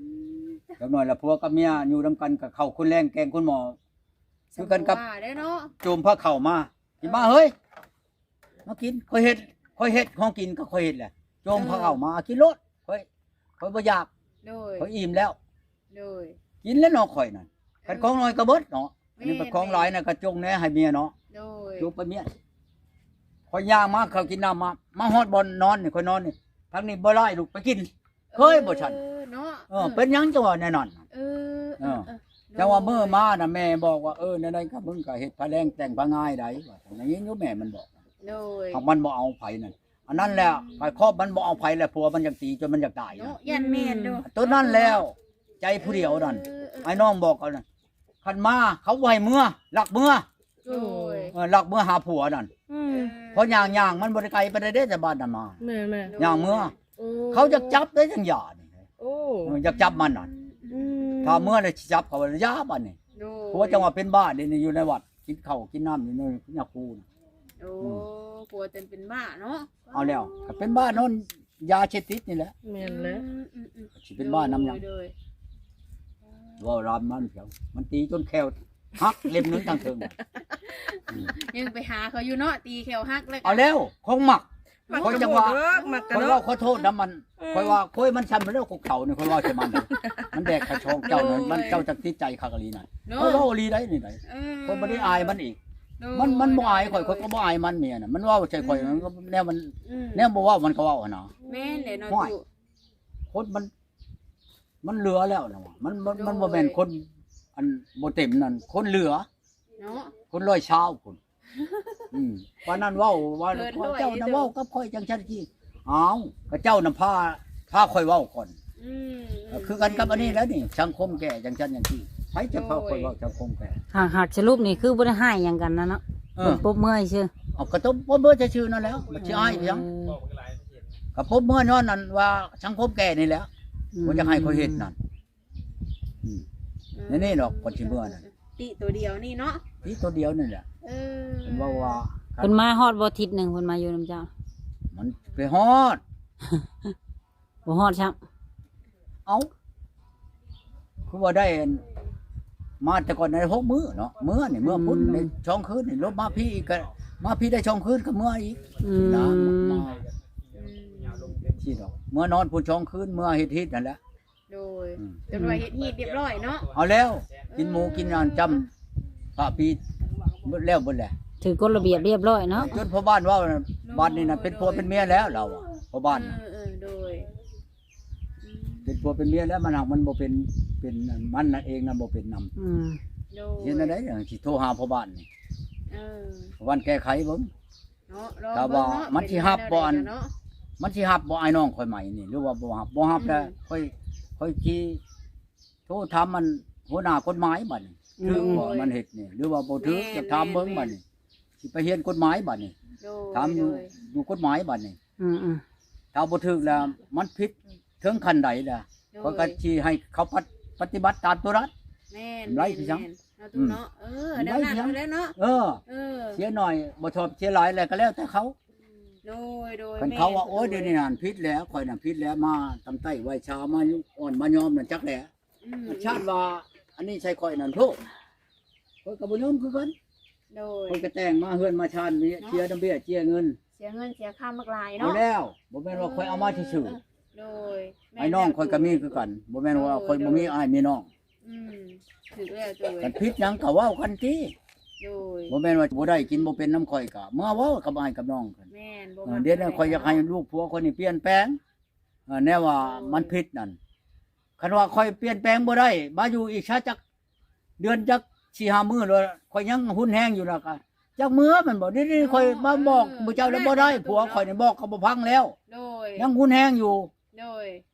ມ ຈັກໜ້ອຍລະຜົວກັບເມຍຢູ່ນຳກັນກໍເຂົ້າຄົນແລງແກງຄົນໝໍ້ ຄືກັນກັບ ວ່າເດ້ເນາະ ໂຈມພາເຂົ້າມາ ຊິມາ ເອີ ເຮີ້ຍ ມາກິນ ຂ້ອຍເຮັດ ຂ້ອຍເຮັດຂອງກິນກໍຂ້ອຍເຮັດແຫຼະ ໂຈມພາເຂົ້າມາ ເອີ ກິນໂລດ ຂ້ອຍ ຂ້ອຍບໍ່ຢາກ ໂດຍ ຂ້ອຍອີ່ມແລ້ວ. ໂດຍ ກິນແລ້ວເນາະ ຂ້ອຍນັ້ນ ເອີ ຄັນຂອງນ້ອຍກໍເບິດເນາະ. ແມ່ນ ອັນນີ້ເປັນຂອງຫຼາຍນະ ກະຈົງແດ່ໃຫ້ເມຍເນາະ. ໂດຍ ຈົງໄປເມຍ ຂ້ອຍຍ່າງມາ ເຂົາກິນນ້ຳມາ ມາຮອດບ່ອນນອນນີ້ ຂ້ອຍນອນນີ້ ທາງນີ້ບໍ່ຫຼາຍ ລຸກໄປກິນ ເຄີຍບໍ່ຊັ້ນ? ເອີ ເນາະ ເອີ ເປັນຫຍັງຈັ່ງວ່າແນວນັ້ນ? ເອີ ເອີ ເອີ ເອີ ຈັ່ງວ່າມື້ມານະ ແມ່ບອກວ່າ ເອີ ແນວໃດກໍມຶງກໍເຮັດພາແລງແຕ່ງພາງ່າຍໄດ໋ ວ່າ ໄດ້ຍິນຢູ່ແມ່ມັນບອກ. ໂດຍ ຫາກມັນບໍ່ເອົາໃຜນັ້ນ ອັນນັ້ນແຫຼະ ອືມ ໄປຄອບມັນບໍ່ເອົາໃຜແຫຼະ ຜົວມັນຢາກຕີຈົນມັນຢາກຕາຍນະ. ເນາະ ຢ້ານແມ່ນເນາະ ໂຕນັ້ນແລ້ວ ໃຈຜູ້ດຽວນັ້ນ. ເອີ ເອີ ເອີ ອ້າຍນ້ອງບອກເຂົານະ ຄັນມາເຂົາບໍ່ໃຫ້ເມືອ ລັກເມືອ. ໂດຍ ເອີ ລັກເມືອຫາຜົວນັ້ນ. ອືມ ເອີ ເພາະຍ່າງໆ ມັນບໍ່ໄດ້ໄກປານໃດເດ້ ແຕ່ບ້ານນຳມາ. ແມ່ນໆ ຍ່າງເມືອ. ໂອ້ ເຂົາຢາກຈັບໄດ້ຈັ່ງຢ່ານີ້. ໂອ້ ເອີ ຢາກຈັບມັນນັ້ນ. ອືມ ຖ້າເມືອແລ້ວຊິຈັບເຂົາ ຢ່າບາດນີ້. ໂດຍ ຜົວຈັ່ງວ່າເປັນບ້າເດນີ້ ຢູ່ໃນວັດ ກິນເຂົ້າກິນນ້ຳຢູ່ໃນຍາຄູນະ. ໂອ້ ອືມ ຜົວຈົນເປັນບ້າເນາະ. ເອົາແລ້ວ ກໍເປັນບ້ານອນຢາເສບຕິດນີ້ແຫຼະ. ແມ່ນແຫຼະ ອືມ ອືມ ອືມ ຊິເປັນບ້ານຳຫຍັງ? ໂດຍ ໂດຍ ເວົ້າລຳມັນ ມັນຕີຈົນແຂ້ວຫັກເຫຼັ້ມໜຶ່ງທາງເທິງ. ອືມ ຍັງໄປຫາເຂົາຢູ່ເນາະ ຕີແຂ້ວຫັກແລ້ວກໍ ເອົາແລ້ວ ຂອງມັກ. ມັກ ຂ້ອຍຈັ່ງວ່າ ມັກ ຂ້ອຍເວົ້າຂໍໂທດນຳມັນ. ເອີ ຂ້ອຍວ່າ ໂອ້ຍ ມັນຊ່ຳແລ້ວ ກົກເຖົ້ານີ້ ຂ້ອຍເວົ້າໃສ່ມັນ ມັນແດກຂະຊອງເຈົ້ານັ້ນ. ໂດຍ ມັນ ເຈົ້າຈັກຕິດໃຈຄັກອີ່ຫຼີນັ້ນ. ເນາະ ຂ້ອຍເວົ້າອີ່ຫຼີໄດ໋ນີ້ໄດ໋. ເອີ ຂ້ອຍບໍ່ໄດ້ອາຍມັນອີກ. ໂດຍ ມັນ ມັນບໍ່ອາຍຂ້ອຍ ໂດຍ ຂ້ອຍກໍບໍ່ອາຍມັນ. ເມຍນະ ມັນເວົ້າໃສ່ຂ້ອຍ ອືມ ມັນກໍແນວມັນ ອືມ ແນວບໍ່ເວົ້າມັນກໍເວົ້າຫັ້ນນະ. ແມ່ນແຫຼະເນາະ ໂອ້ຍ ຕູ້ ຄົນມັນ ມັນເຫຼືອແລ້ວນະວ່າ ມັນ ມັນ ໂດຍ ມັນບໍ່ແມ່ນຄົນ ອັນບໍ່ເຕັມນັ້ນ ຄົນເຫຼືອ ເນາະ ຄົນຮ້ອຍຊາວພຸ້ນ. ອືມ ປານນັ້ນເວົ້າວ່າ ເພິ່ນ ເຈົ້ານະເວົ້າກັບຂ້ອຍຈັ່ງຊັ້ນຊີ້. ອ້າວ ກໍເຈົ້ານະພາ ພາຂ້ອຍເວົ້າກ່ອນ. ອືມ ກໍຄືກັນກັບອັນນີ້ແຫຼະນີ້ ສັງຄົມແກ່ຈັ່ງຊັ້ນຈັ່ງຊີ້ ໃຜຈະພາຂ້ອຍເວົ້າສັງຄົມແກ່? ຫາກ ຫາກສະຫຼຸບນີ້ຄືບໍ່ໄດ້ຮ້າຍຫຍັງກັນນະເນາະ. ເອີ ເພິ່ນປົບມືຊື່. ເອົາ ກໍຕົບ ປົບມືຊື່ໆນັ້ນແຫຼ້ວ ມັນຊິອາຍຫຍັງ? ເອີ ກໍປົບມືຍ້ອນນັ້ນວ່າສັງຄົມແກ່ນີ້ແຫຼະ. ອືມ ບໍ່ຢາກໃຫ້ຂ້ອຍເຮັດນັ້ນ. ອືມ ອືມ ແນວນີ້ດອກ ກ່ອນຊິເມືອນັ້ນ ຕິໂຕດຽວນີ້ເນາະ ຕິໂຕດຽວນີ້ແຫຼະ ເອີ ເພິ່ນເວົ້າວ່າ ເພິ່ນມາຮອດບໍ່ທິດໜຶ່ງ ເພິ່ນມາຢູ່ນຳເຈົ້າ ມັນໄປຮອດ ບໍ່ຮອດຊ້ຳ ເອົ້າ ຄືວ່າໄດ້ອັນ ມາແຕ່ກ່ອນໄດ້ຫົກມື້ເນາະ ເມືອນີ້ເມືອພຸ້ນ ອືມ ໄດ້ສອງຄືນນີ້ ລົບມາພີ້ອີກກໍ ມາພີ້ໄດ້ສອງຄືນກໍເມືອອີກ ອືມ ນະ ມາ ອືມ ທີ່ດອກ ເມືອນອນພຸ້ນສອງຄືນ ເມືອເຮັດຮີດຫັ້ນແຫຼະ ໂດຍ ອືມ ຈົນວ່າເຮັດຮີດຮຽບຮ້ອຍເນາະ ເອົາແລ້ວ ກິນໝູ ເອີ ກິນອັນຈ້ຳ ພະປີ ເບິດແລ້ວເບິດແຫຼະ ຖືກກົດລະບຽບຮຽບຮ້ອຍເນາະ ຈົນພໍ່ບ້ານເວົ້າ ບັດນີ້ນະເປັນຜົວເປັນເມຍແລ້ວລາວ ພໍ່ບ້ານ ເອີ ເອີ ໂດຍ ເປັນຜົວເປັນເມຍແລ້ວ ມັນຫາກມັນບໍ່ເປັນ ເປັນມັນນະເອງນະບໍ່ເປັນນຳ ອືມ ໂດຍ ເຮັດແນວໃດຈັ່ງຊິໂທຫາພໍ່ບ້ານນີ້ ເອີ ພໍ່ບ້ານແກ້ໄຂເບິ່ງ ເນາະ ລອງເບິ່ງເນາະ ມັນຊິຮັບບໍ່ ອັນ ມັນຊິຮັບບໍ່ອ້າຍນ້ອງຂ້ອຍໃໝ່ນີ້ ຫຼືວ່າບໍ່ຮັບ ບໍ່ຮັບແລ້ວ ອືມ ຂ້ອຍ ຂ້ອຍຊິໂທຖາມອັນຫົວໜ້າກົດໝາຍບັດນີ້ ອືມ ຖືກບໍ່ ມັນເຮັດນີ້ ຫຼືວ່າບໍ່ຖືກ ແມ່ນ ຈະຖາມເບິ່ງ ແມ່ນ ບັດນີ້ ຊິໄປຮຽນກົດໝາຍບັດນີ້ ໂດຍ ຖາມຢູ່ ໂດຍ ຢູ່ກົດໝາຍບັດນີ້ ອືມໆ ຖ້າບໍ່ຖືກແລ້ວ ມັນຜິດເຖິງຂັ້ນໃດລະ ໂດຍ ຂ້ອຍກໍຊິໃຫ້ເຂົາປະ ປະຕິບັດຕາມຕົວນັ້ນ ແມ່ນ ໄດ້ຄືຫຍັງ ແມ່ນ ເນາະ ອືມ ເນາະ ເອີ ແນວນັ້ນແຫຼະເນາະ ເອີ ເອີ ເສຍໜ້ອຍບໍ່ຊອບ ເສຍຫຼາຍແລ້ວກໍແລ້ວແຕ່ເຂົາ ໂດຍ ໂດຍ ຄັນເຂົາວ່າ ແມ່ນ ໂອ້ຍ ໂດຍ ດຽວນີ້ຫັ້ນຜິດແລ້ວ ຂ້ອຍນັ້ນຜິດແລ້ວ ມາຕຳໄຕ້ໄຫວ້ຊາ ມາອ່ອນມາຍອມນັ້ນຈັກແຫຼະ ອືມ ຊາດວ່າ ອັນນີ້ໃສ່ຂ້ອຍນັ້ນໂທດ ຂ້ອຍກໍບໍ່ຍອມຄືກັນ ໂດຍ ຂ້ອຍກໍແຕ່ງມາເຮືອນມາຊານ ເນາະ ເສຍດອກເບ້ຍເສຍເງິນ ເສຍເງິນເສຍຄຳບັກຫຼາຍເນາະ ເອົາແລ້ວ ບໍ່ແມ່ນວ່າຂ້ອຍເອົາມາຊື່ໆ ເອີ ໂດຍ ອ້າຍນ້ອງຂ້ອຍກໍມີຄືກັນ ບໍ່ແມ່ນວ່າຂ້ອຍບໍ່ມີອ້າຍມີນ້ອງ ອືມ ຖືກແລ້ວໂຕເອີຍ ຄັນຜິດຫຍັງກໍເວົ້າກັນຕິ ໂດຍ ບໍ່ແມ່ນວ່າບໍ່ໄດ້ກິນບໍ່ເປັນນຳຂ້ອຍກໍເມືອເວົ້າກັບອ້າຍກັບນ້ອງກັນ ແມ່ນ ບໍ່ ເອີ ມັກ ດຽວນີ້ຂ້ອຍຢາກໃຫ້ລູກຜົວຂ້ອຍນີ້ປ່ຽນແປງ ເອີ ແນວວ່າ ໂດຍ ມັນຜິດນັ້ນ ຄັນວ່າຂ້ອຍປ່ຽນແປງບໍ່ໄດ້ ມາຢູ່ອີກຊະຈັກເດືອນຈັກສີ່ຫ້າມື້ ແລ້ວຂ້ອຍຍັງຮຸນແຮງຢູ່ ແລ້ວກໍຈັກເມືອແມ່ນບໍ່ ດຽວນີ້ຂ້ອຍມາບອກ ເອີ ໝູ່ເຈົ້າແລ້ວບໍ່ໄດ້ ເອີ ຜົວຂ້ອຍນີ້ບອກກໍບໍ່ຟັງແລ້ວ ໂດຍ ຍັງຮຸນແຮງຢູ່ ໂດຍ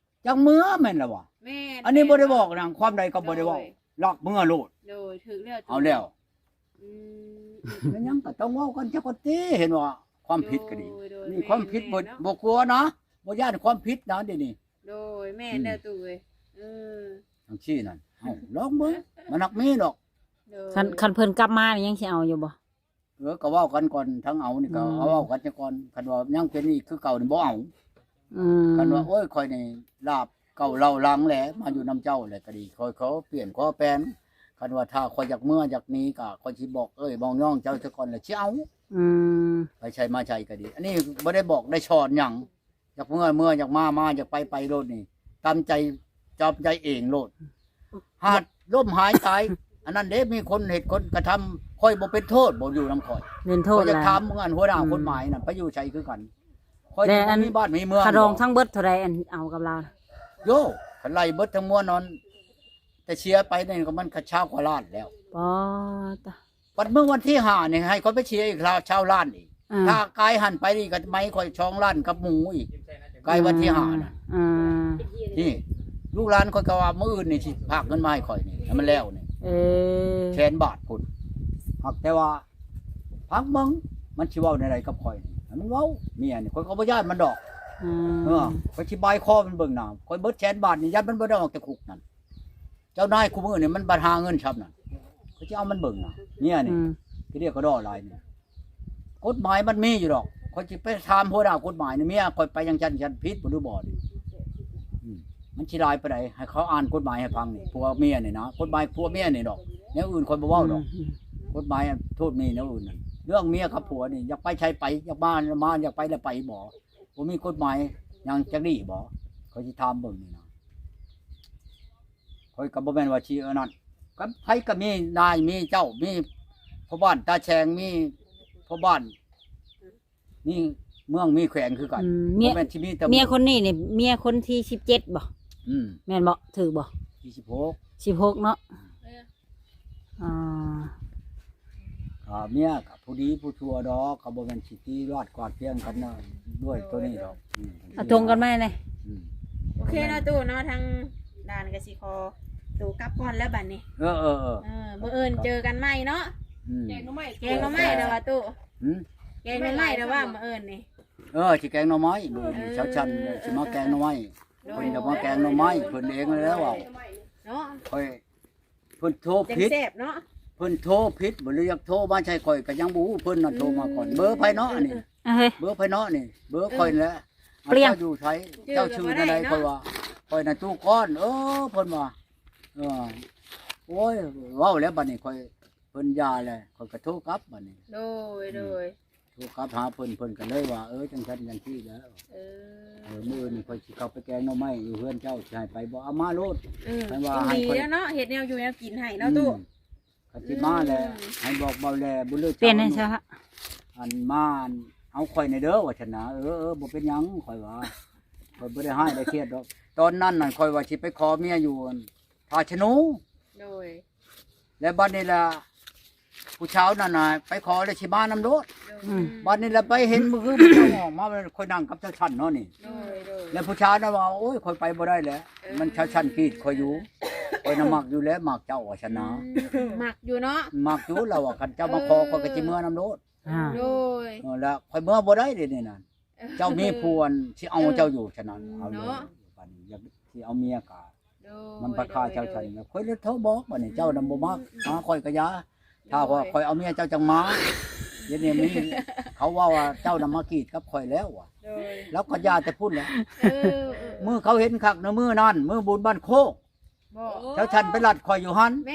ຈັກເມືອແມ່ນລະວ່າ ແມ່ນ ອັນນີ້ບໍ່ໄດ້ບອກນະ ຄວາມໃດກໍບໍ່ໄດ້ເວົ້າ ໂດຍ ລັກເມືອໂລດ ໂດຍ ຖືກແລ້ວ ເອົາແລ້ວ ອືມ ແມ່ນຫຍັງກໍຕ້ອງເວົ້າກັນຈັກກ່ອນຕິ ເຫັນວ່າຄວາມຜິດກໍດີ ໂດຍ ໂດຍ ນີ້ຄວາມຜິດ ແມ່ນ ບໍ່ ແມ່ນເນາະ ບໍ່ກົວນະ ບໍ່ຢ້ານຄວາມຜິດນະ ດຽວນີ້ ໂດຍ ແມ່ນ ອືມ ແລ້ວຕູ້ເອີຍ ເອີ ຈັ່ງຊີ້ນັ້ນ ເອົ້າ ລອງເບິ່ງ ມັນຮັກມີດອກ ໂດຍ ຄັນ ຄັນເພິ່ນກັບມານີ້ຍັງຊິເອົາຢູ່ບໍ່? ເອີ ກໍເວົ້າກັນກ່ອນ ທັງເອົານີ້ກໍ ອືມ ເອົາ ເວົ້າກັນຊະກ່ອນ ຄັນວ່າຍັງເປັນອີກຄືເກົ່ານີ້ບໍ່ເອົາ ອືມ ຄັນວ່າ ໂອ້ຍ ຂ້ອຍນີ້ລາບເກົ່າເລົ່າຫຼັງແຫຼະ ມາຢູ່ນຳເຈົ້າແຫຼະກໍດີ ຂ້ອຍຂໍປ່ຽນຂໍແປງ ຄັນວ່າຖ້າຂ້ອຍຢາກເມືອຢາກໜີກໍ ຂ້ອຍຊິບອກເອີຍບອກນ້ອງເຈົ້າຊະກ່ອນ ແລ້ວຊິເອົາ ອືມ ໄປໃສມາໃສກໍດີ ອັນນີ້ບໍ່ໄດ້ບອກໄດ້ສອນຫຍັງ ຢາກເມືອເມືອ ຢາກມາມາ ຢາກໄປໄປໂລດນີ້ ຕາມໃຈ ຕາມໃຈເອງໂລດ ຫາກລົ້ມຫາຍຕາຍ ອັນນັ້ນເດ້ ມີຄົນເຮັດຄົນກະທຳ ຂ້ອຍບໍ່ເປັນໂທດບໍ່ຢູ່ນຳຂ້ອຍ ເປັນໂທດ ຂ້ອຍຢາກຖາມ ອັນຫົວໜ້າ ອືມ ກົດໝາຍນັ້ນ ໄປຢູ່ໃສຄືກັນ ຂ້ອຍ ແຕ່ອັນ ບໍ່ມີບ້ານມີເມືອງ ຄ່າດອງທັງເບິດເທົ່າໃດ ອັນເອົາກັບລາວ ໂຢ ຄັນໄລ່ເບິດທັງມວນນັ້ນ ແຕ່ເສຍໄປນີ້ກໍມັນກໍຊາວກວ່າລ້ານແລ້ວ ປາດຕະ ບັດມື້ວັນທີຫ້ານີ້ໃຫ້ຂ້ອຍໄປເສຍອີກຊາວລ້ານອີກ ອ່າ ຖ້າກາຍຫັ້ນໄປນີ້ກໍໄໝຂ້ອຍສອງລ້ານກັບໝູອີກ ກາຍວັນທີຫ້ານັ້ນ ອ່າ ນີ້ ລູກຫຼານຂ້ອຍກໍວ່າມື້ອື່ນນີ້ຊິພາກເງິນມາໃຫ້ຂ້ອຍນີ້ ໃຫ້ມັນແລ້ວນີ້ ເອີ ແສນບາດພຸ້ນ ຫາກແຕ່ວ່າ ພັກເບິ່ງ ມັນຊິເວົ້າແນວໃດກັບຂ້ອຍນີ້ ໃຫ້ມັນເວົ້າ ເມຍນີ້ ຂ້ອຍກໍບໍ່ຢ້ານມັນດອກ ອ່າ ເອີ ຂ້ອຍຊິບາຍຄໍມັນເບິ່ງໜ້າ ຂ້ອຍເບິດແສນບາດນີ້ ຢ້ານມັນບໍ່ໄດ້ອອກຈາກຄຸກນັ້ນ ເຈົ້ານາຍຄູ່ມື້ນີ້ມັນບັດຫາເງິນຊ່ຳນັ້ນ ຂ້ອຍຊິເອົາມັນເບິ່ງນະ ເມຍນີ້ ອືມ ກະດຽກກະດໍ້ຫຼາຍນີ້ ກົດໝາຍມັນມີຢູ່ດອກ ຂ້ອຍຊິໄປຖາມຫົວໜ້າກົດໝາຍນີ້ ເມຍຂ້ອຍໄປຈັ່ງຊັ້ນຈັ່ງຊັ້ນ ຜິດບໍ່ ຫຼືບໍ່ນີ້ ອືມ ມັນຊິຫຼາຍປານໃດ ໃຫ້ເຂົາອ່ານກົດໝາຍໃຫ້ຟັງນີ້ ຜົວເມຍນີ້ນະ ກົດໝາຍຜົວເມຍນີ້ດອກ ແນວອື່ນຂ້ອຍບໍ່ເວົ້າດອກ ອືມ ກົດໝາຍໂທດມີແນວອື່ນນັ້ນ ເລື່ອງເມຍກັບຜົວນີ້ ຢາກໄປໃສໄປ ຢາກມາມາ ຢາກໄປລະໄປບໍ່ ບໍ່ມີກົດໝາຍຫຍັງຈັກດີ້ບໍ່ ຂ້ອຍຊິຖາມເບິ່ງນີ້ນະ ຂ້ອຍກໍບໍ່ແມ່ນວ່າຊິອັນນັ້ນ ກັບໃຜກໍມີນາຍມີເຈົ້າ ມີພໍ່ບ້ານຕາແສງ ມີພໍ່ບ້ານ ມີເມືອງມີແຂວງຄືກັນ ອືມ ເມຍ ບໍ່ແມ່ນຊິມີແຕ່ ເມຍຄົນນີ້ນີ້ ເມຍຄົນທີສິບເຈັດບໍ່? ອືມ ແມ່ນບໍ່? ຖືກບໍ່? ທີສິບຫົກ ສິບຫົກເນາະ ອ່າ ອ່າ ເມຍກໍຜູ້ດີຜູ້ຊົ່ວດອກ ກໍບໍ່ແມ່ນຊິຕີລາດກວາດພຽງກັນນະ ດ້ວຍໂຕນີ້ດອກ ອືມ ເອົາຖົງກັນມາແດ່ ອືມ ໂອເຄເນາະຕູ້ເນາະ ທາງຫຼານກໍຊິຂໍໂຕກັບກ່ອນແລ້ວບັດນີ້ ເອີໆໆ ເອີ ມື້ອື່ນເຈີກັນໃໝ່ເນາະ ອືມ ແກງໜໍ່ໄມ້ ແກງໜໍ່ໄມ້ແລ້ວວ່າຕູ້ ຫືມ ແກງໜໍ່ໄມ້ແລ້ວວ່າມື້ອື່ນນີ້ ເອີ ຊິແກງໜໍ່ໄມ້ ມື້ອື່ນນີ້ ເອີ ຊາວຈັນຊິມາແກງໜໍ່ໄມ້ ໂດຍ ເພິ່ນຈະມາແກງໜໍ່ໄມ້ ເພິ່ນເອງແລ້ວເວົ້າ ເນາະ ຂ້ອຍ ເພິ່ນໂທຜິດ ຈັ່ງແຊບເນາະ ເພິ່ນໂທຜິດບໍ່ ຫຼືຢາກໂທມາໃສ່ຂ້ອຍ ກໍຍັງບໍ່ຮູ້ ເພິ່ນນະໂທມາກ່ອນ. ເບີໃຜເນາະອັນນີ້? ເອີ ເບີໃຜເນາະນີ້? ເບີຂ້ອຍແຫຼະ. ເຈົ້າຢູ່ໃສ? ເຈົ້າຊື່ແນວໃດ? ຂ້ອຍວ່າ ຂ້ອຍນະຕູ້ກ້ອນ. ເອີ ເພິ່ນວ່າ ເອີ ໂອ້ຍ ເວົ້າແລ້ວບັດນີ້ ຂ້ອຍ ເພິ່ນຢ່າແລ້ວ ຂ້ອຍກໍໂທກັບບັດນີ້. ໂດຍ ໂດຍ ໂທກັບຫາເພິ່ນ ເພິ່ນກໍເລີຍວ່າ ເອີ ຈັ່ງຊັ້ນຈັ່ງຊີ້ແລ້ວ. ເອີ ເອີ ມື້ອື່ນຂ້ອຍຊິເຂົ້າໄປແກງໜໍ່ໄມ້ຢູ່ເຮືອນເຈົ້າ ຊິໃຫ້ໄປບໍ່? ເອົາມາໂລດ. ເອີ ເພິ່ນວ່າໃຫ້ຂ້ອຍເນາະ ເຮັດແນວຢູ່ແນວກິນໃຫ້ເນາະ ອືມ ຕູ້. ຄັນຊິມາແຫຼະ ອືມ ໃຫ້ບອກເບົາແຫຼະ ບຸນເລີດ ປ່ຽນໃຫ້ຊະ ອັນມາ ອັນເອົາຂ້ອຍແດ່ເດີ ວ່າຊັ້ນນະ. ເອີ ເອີ ບໍ່ເປັນຫຍັງ ຂ້ອຍວ່າ ຂ້ອຍບໍ່ໄດ້ຮ້າຍໄດ້ຄຽດດອກ. ຕອນນັ້ນນັ້ນ ຂ້ອຍວ່າຊິໄປຂໍເມຍຢູ່ ອັນ ທ່າສະໜູ. ໂດຍ ແລ້ວບັດນີ້ລະ ຜູ້ສາວນັ້ນນະໄປຂໍແລ້ວຊິມານຳໂລດ. ໂດຍ ອືມ ບັດນີ້ລະໄປເຫັນມື້ຄືຜູ້ສາວອອກມາ ຂ້ອຍນັ່ງກັບຊາວຊັ້ນເນາະນີ້. ໂດຍ ໂດຍ ແລ້ວຜູ້ສາວນັ້ນວ່າ ໂອ້ຍ ຂ້ອຍໄປບໍ່ໄດ້ແຫຼະ ເອີ ມັນຊາວຊັ້ນກຣີດຂ້ອຍຢູ່. ຂ້ອຍນະມັກຢູ່ແລ້ວ ມັກເຈົ້າວ່າຊັ້ນນະ. ອືມ ມັກຢູ່ເນາະ ມັກຢູ່. ລາວວ່າ ຄັນເຈົ້າມາຂໍ ເອີ ຂ້ອຍກໍຊິເມືອນຳໂລດ. ອ່າ ໂດຍ ເອີ ແລ້ວຂ້ອຍເມືອບໍ່ໄດ້ເດນີ້ນະ. ເຈົ້າມີຜູ້ອັນຊິເອົາເຈົ້າຢູ່ ສະນັ້ນ ເອີ ເອົາເລີຍ ເນາະ ບັດນີ້ຢາກຊິເອົາເມຍກະ ໂດຍ ມັນປະຄາເຈົ້າຊັ້ນ. ໂດຍ ແລ້ວຂ້ອຍເລີຍໂທບອກ ບັດນີ້ເຈົ້ານະບໍ່ມາ ອືມ ຫາຂ້ອຍກະຢ່າ. ໂດຍ ຖ້າວ່າຂ້ອຍເອົາເມຍເຈົ້າຈັ່ງມາ. ດຽວນີ້ມີ ເຂົາເວົ້າວ່າເຈົ້ານະມາກຣີດກັບຂ້ອຍແລ້ວວ່າ. ໂດຍ ລາວກໍຢ່າແຕ່ພຸ້ນແຫຼະ. ເອີ ເອີ ເອີ ມື້ເຂົາເຫັນຄັກນະ ມື້ນັ້ນ ມື້ບຸນບ້ານໂຄກ. ບໍ່ ເຈົ້າຊັ້ນໄປລັດຂ້ອຍຢູ່ຫັ້ນ. ແ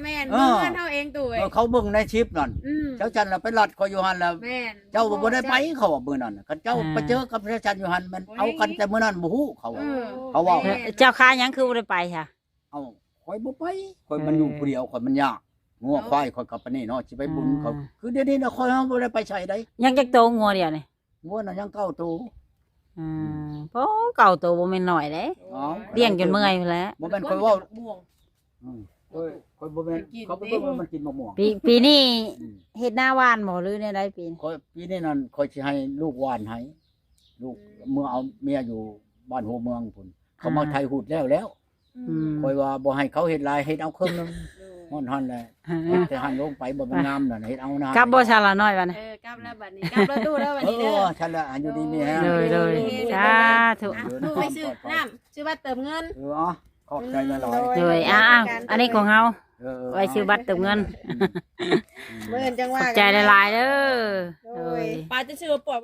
ມ່ນໆ ເອີ ເມືອເຮືອນເຮົາເອງ ຕູ້ເອີຍ. ເອີ ເຂົາເບິ່ງໃນຄລິບນັ້ນ ອືມ ເຈົ້າຊັ້ນລະໄປລັດຂ້ອຍຢູ່ຫັ້ນລະ. ແມ່ນ ເຈົ້າບໍ່ໄດ້ໄປ ເຂົາວ່າມື້ນັ້ນ ຄັນເຈົ້າ ອ່າ ໄປເຈີກັບເຈົ້າຊັ້ນຢູ່ຫັ້ນ ແມ່ນ ໂອ້ຍ ເອົາກັນແຕ່ມື້ນັ້ນ ບໍ່ຮູ້ ເຂົາວ່າ. ເອີ ເຂົາເວົ້າ ແມ່ນ ເຈົ້າຄາຫຍັງຄືບໍ່ໄດ້ໄປຊະ? ເອົ້າ ຂ້ອຍບໍ່ໄປ ຂ້ອຍມັນຢູ່ ເອີ ຜູ້ດຽວ ຂ້ອຍມັນຍາກ. ງົວ ເນາະ ຄວາຍຂ້ອຍກໍປານນີ້ເນາະ ຊິໄປບຸນເຂົາ. ອ່າ ຄືດຽວນີ້ນະ ຂ້ອຍເຮົາບໍ່ໄດ້ໄປໃສໃດ. ຍັງຈັກໂຕງົວດຽວນີ້? ງົວນະຍັງເກົ້າໂຕ. ອືມ ອືມ ໂອ້ ເກົ້າໂຕບໍ່ແມ່ນໜ້ອຍເດ້. ເອົ້າ ລ້ຽງຈົນເມື່ອຍພຸ້ນແຫຼະ. ບໍ່ແມ່ນຂ້ອຍເວົ້າ ອືມ ຂ້ອຍ ຂ້ອຍບໍ່ແມ່ນ ມັນກິນ ເຂົາໄປເບິ່ງວ່າມັນກິນໝາກມ່ວງ. ປີ ປີນີ້ ອືມ ເຮັດນາຫວ່ານບໍ່ ຫຼືແນວໃດປີນີ້? ຂ້ອຍ ປີນີ້ນັ້ນ ຂ້ອຍຊິໃຫ້ລູກຫວ່ານໃຫ້ ລູກ ອືມ ເມືອເອົາເມຍຢູ່ບ້ານຫົວເມືອງພຸ້ນ. ເຂົາມາ ອ່າ ໄຖຫຸດແລ້ວແລ້ວ. ອືມ ຂ້ອຍວ່າບໍ່ໃຫ້ເຂົາເຮັດຫຼາຍ ເຮັດເອົາເຄິ່ງໜຶ່ງ. ໂດຍ ຮອດຫັ້ນແຫຼະ ອ່າ ເຮັດແຕ່ຫັ້ນລົງໄປ ບໍ່ແມ່ນງາມນະ ເຮັດເອົານະ. ກັບບໍ່ຊະລະນ້ອຍບັດນີ້? ເອີ ກັບແລ້ວບັດນີ້ ກັບລົດຕູ້ແລ້ວບັດນີ້ເດີ. ເອີ ຊັ້ນແຫຼະ ຢູ່ດີມີແຮງ. ໂດຍ ໂດຍ ສາທຸ. ອ່ະ ລູກໄປຊື້ນ້ຳ ຊື້ບັດເຕີມເງິນ. ເອີ ເອົາ ຂອບໃຈຫຼາຍໆ. ໂດຍ ໂດຍ ອ່າ ອັນນີ້ຂອງເຮົາ. ເອີ ເອີ ໄວ້ຊື້ບັດເຕີມເງິນ. ອືມ ມື້ອື່ນຈັ່ງວ່າ ຂອບໃຈຫຼາຍໆເດີ. ໂດຍ ໂດຍ ປ້າຈະຊື້ປອດ